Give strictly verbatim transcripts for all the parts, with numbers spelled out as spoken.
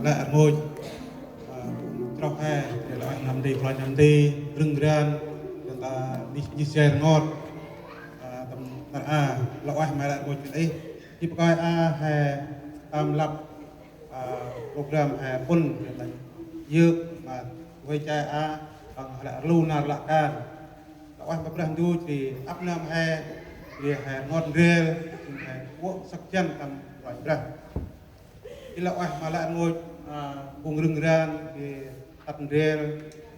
Lĕ rngôch, a, chroh he, lĕ ueh nơm nti, plơi nơm nti, rưng ran, dăn ta nih, nih jai rngot, a, tâm nar a, lĕ ueh ma lĕ rngôch kơ ih. Jêh pakơi a he tâm lăp, a, program he pŭn, dăn ta yơk, ma huê che a, păng lĕ rlu nar lăp kan. Lĕ ueh ma Brah Ndu, jêh ri ăp nơm he, jêh ri he rngot ndrel, jêh ri he kuŏ săk jăn tâm Kôranh Brah. Jêh lĕ ueh ma lĕ rngôch, a, phung rưng ran, jêh ri tât ndrel,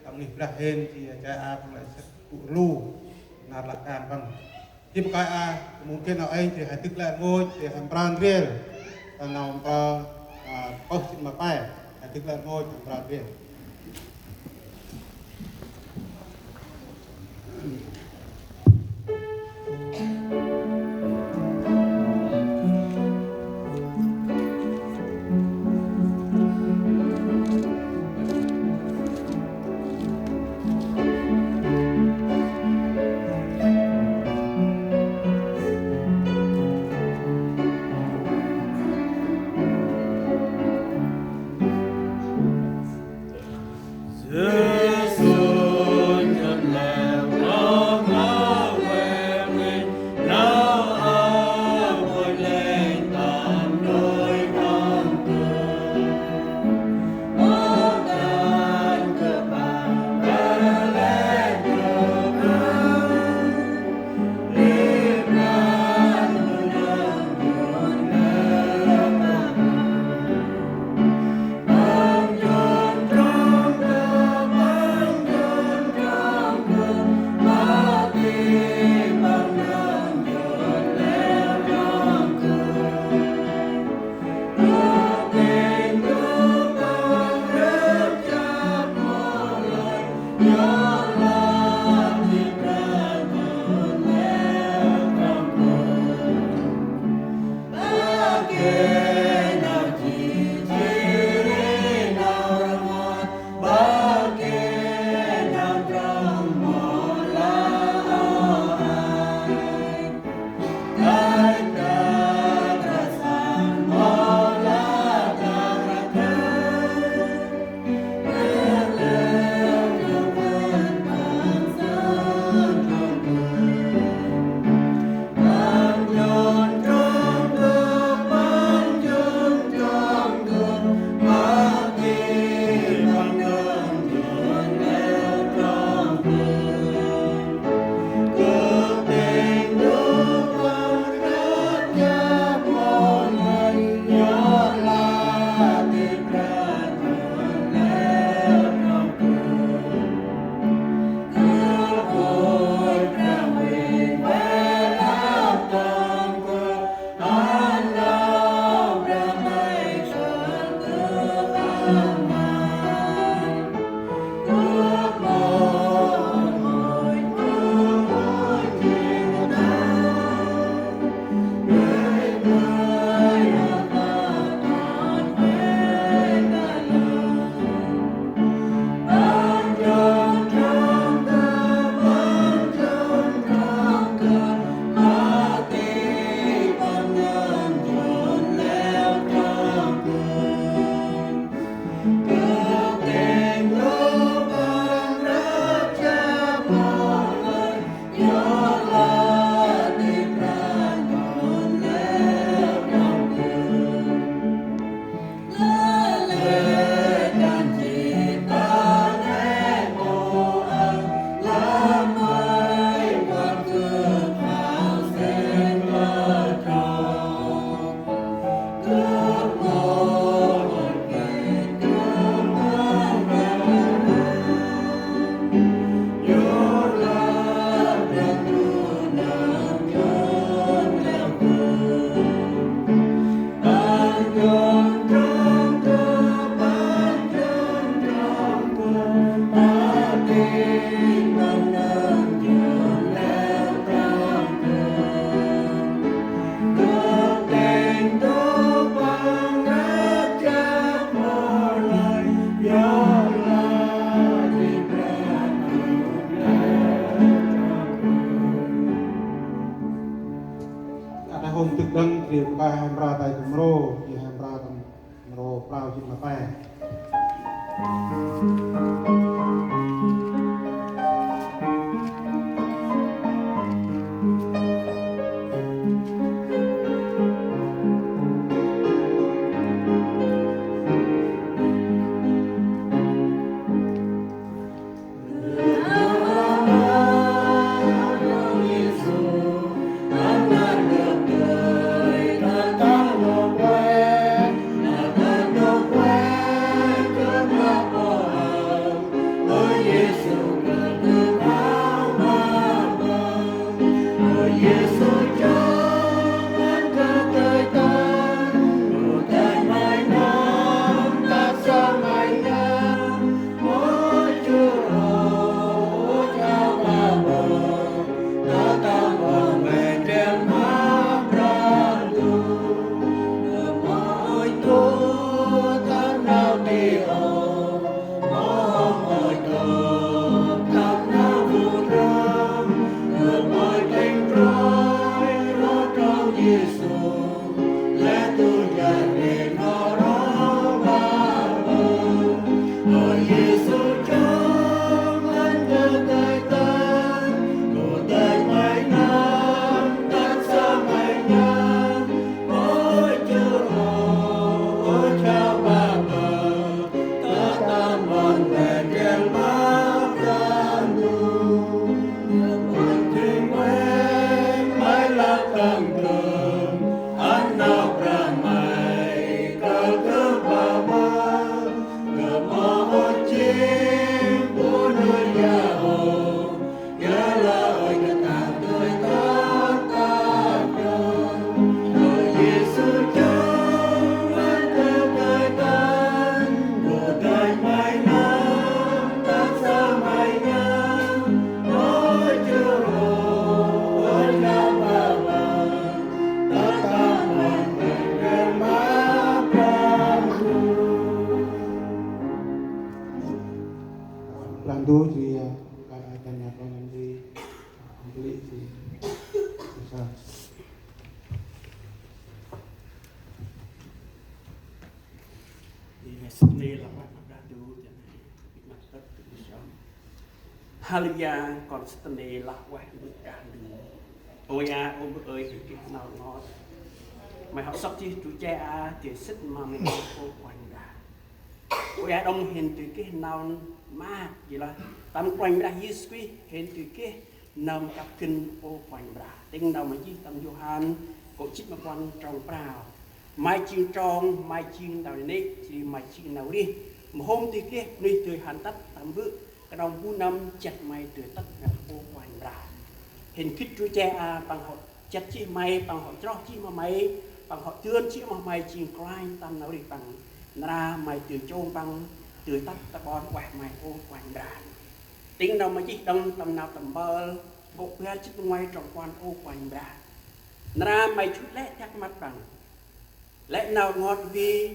tâm ngih Brah hên, jêh ri che a păng lĕ săk gŭ rlu, nar lăp kan păng. Jêh pakơi a, mungkin nau êng, jêh he dâk lĕ rngôch, jêh he mprơ ndrel, ta nau mprơ, a, pơh jât ma pe, he dâk lĕ rngôch, he mprơ ndrel. Ngă pe. Brah Ndu jêh ri, a, a, tanya con ăn di, ăn di jêh. Sa. Haleluya, kon sât nây lah ueh bơh Brah Ndu. Ôi a, ơ bơh ơi, hên geh nau rngot. May hŏ sŏk jêh Drui Che a, dơi sĭt ma may ôh Kôranh Brah. Ôi a, đŏng hên dơi geh nau maak, jêh lah tâm Kôranh Brah Yêsu Krist hên dơi geh nơm kăp gân ôh Kôranh Brah. Tĭng nau ma jêh tâm Yôhan, kô̆ jât ma puăn trong prao. May jêng trong, may jêng nau nê, jêh ri may jêng nau rêh. Ma hôm dơi geh bunuyh dơi hăn tât tâm bơ̆, knŏng bu nâm jet may dơi tât ngăn ôh Kôranh Brah. Hên gĭt Drui Che a, păng hŏ jet jêh may, păng hŏ chroh jêh ma may, păng hŏ dơn jêh ma may jêng kôranh tâm nau rêh păng. Nar aơ may dơi chông păng, dơi tât ta ƀon ueh may ôh Kôranh Brah. Tĭng nau ma jêh đŏng tâm Nau Tâm Mpơl, kô̆ bar jât ma nguay trong puăn ôh Kôranh Brah. Nar aơ may jŭr lĕ dak măt păng. Lĕ nau rngot vi,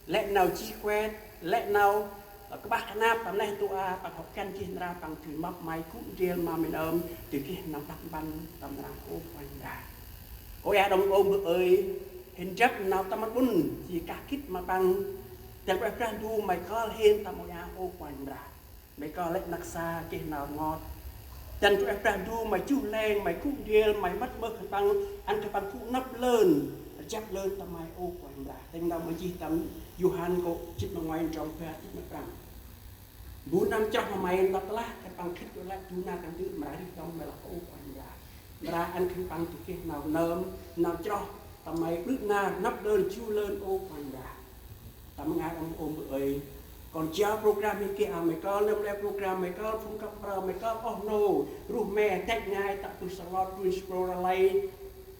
lĕ nau jêh kuet, lĕ nau, ơ, kƀah knap tâm neh ntu a, păng hŏ găn jêh nar aơ păng dơi mâp may gŭ ndrel ma may nơm, dơi geh nau đăp mpăn tâm nar aơ ôh Kôranh Brah. Ôi a đŏng ơ bơh ơi, hên drăp nau tâm rƀŭn, jêh kah gĭt ma păng, dăn ueh Brah Ndu may kơl hên tâm ôi a ôh Kôranh Brah. May kơl lĕ năk sa geh nau rngot. Dăn Drui Che Brah Ndu may jŭr leng, may gŭ ndrel, may mât mơh khân păng, ăn khân păng gŭ năp lơn, jăp lơn tâm may ôh Kôranh Brah. Tĭng nau ma jêh tâm Yôhan kô̆ jât ma nguay trong bar jât ma prăm. Bu nâm chroh ma may ntât lah, khân păng khĭt lĕ du nar kăn dơ̆ mra rêh đŏng may lah ôh Kôranh Brah. Mra ăn khân păng dơi geh nau nơm, nau chroh, tâm may ƀrư̆ nar, năp lơn, jŭr lơn ôh Kôranh Brah. Tâm ngă ôm ôm bơh ơi. Kon jao program hên geh a may kơl, nâm lĕ program may kơl, phung kăp mprơ may kơl, oh nô, ruh me, dăch ngai, tă bơh Charlotte, Greensboro, Raleigh,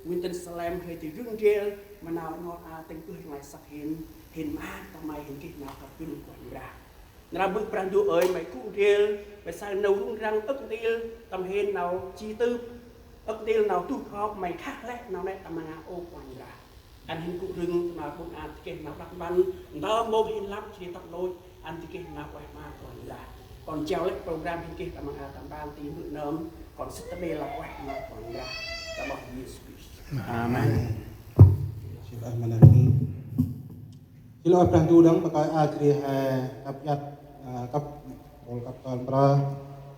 Winston-Salem, hơi dơi rưng ndrel, ma nau rngot a tĭng bơh nglay săk hên, hên maak tâm may hên geh nau kăp gân Kôranh Brah. Nar aơ bơh Brah Ndu ơi, may gŭ ndrel, may saơ nau rŭng răng âk ntil, tâm hên nau ji tưp, âk ntil nau tuh kop, may nkhah lĕ nau nĕ tâm ngă ôh Kôranh Brah. Ăn hên gŭ rưng tâm ƀon a dơi geh nau đăp mpăn, ntơm mông hên lăp jêh ri tât lôch, ăn dơi geh nau ueh ma Kôranh Brah. Kon jao lĕ program hên geh tâm ngă tâm ban ti mbơ̆ nơm, kon sât nây lah ueh ma Kôranh Brah. Tâm amoh Yêsu Krist. Amen. Sĭt ueh ma nơm. Ri lŏ Brah Ndu đŏng, pakơi a jêh ri he kăp iăt, a, kăp, mpôl kăp kơl mprơ,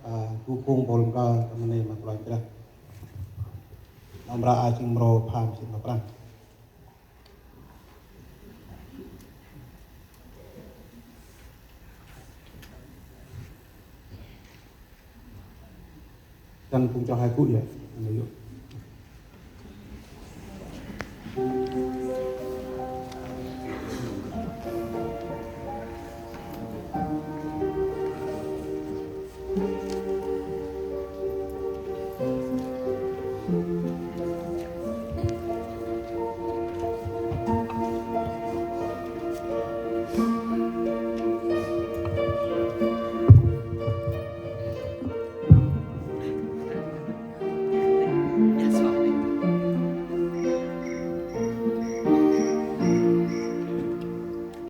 a, du phung mpôl mprơ, tâm nây ma Kôranh Brah. Nau mprơ a jêng mrô pham jê̆t ma prăm. Dăn phung chroh he gŭ yơh.